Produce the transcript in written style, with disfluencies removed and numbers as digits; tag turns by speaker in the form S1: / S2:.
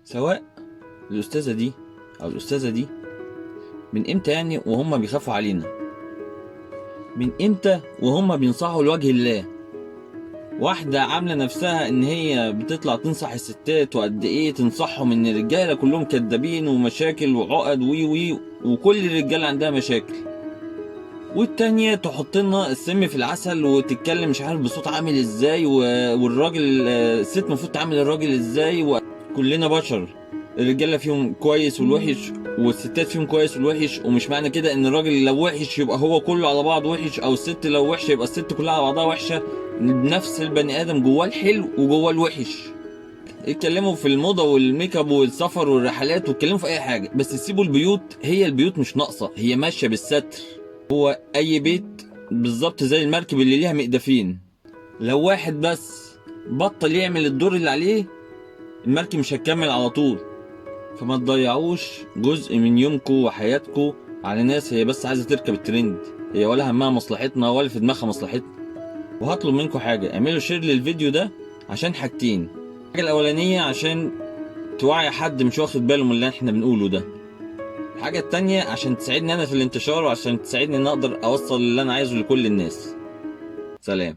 S1: سواء الاستاذة دي او الاستاذة دي، من امتى يعني وهم بيخافوا علينا؟ من امتى وهم بينصحوا لوجه الله؟ واحدة عاملة نفسها ان هي بتطلع تنصح الستات، وقد ايه تنصحهم ان الرجالة كلهم كدابين ومشاكل وعقد وي وي، وكل الرجالة عندها مشاكل. والتانية تحط لنا السم في العسل وتتكلم مش عارف بصوت عامل ازاي، والراجل الست المفروض تعامل الراجل ازاي. وكلنا بشر، الرجالة فيهم كويس والوحش، والستات فيهم كويس والوحش، ومش معنى كده ان الراجل لو وحش يبقى هو كله على بعضه وحش، او الست لو وحشة يبقى الست كلها على بعضها وحشة. نفس البني ادم جواه الحلو وجواه الوحش. اتكلموا في الموضة وال make up والسفر والرحلات، واتكلموا في اي حاجة، بس سيبوا البيوت. هي البيوت مش ناقصه، هي ماشية بالستر. هو اي بيت بالظبط زي المركب اللي ليها مقدفين، لو واحد بس بطل يعمل الدور اللي عليه المركب مش هتكمل على طول. فما تضيعوش جزء من يومكم وحياتكم على ناس هي بس عايزه تركب الترند، هي ولا همها مصلحتنا ولا في دماغها مصلحتنا. وهطلب منكم حاجة، اعملوا share للفيديو ده عشان حاجتين. الحاجة الاولانية عشان توعي حد مش واخد باله من اللي احنا بنقوله ده. الحاجة التانية عشان تساعدني انا في الانتشار، وعشان تساعدني ان اقدر اوصل اللي انا عايزه لكل الناس. سلام.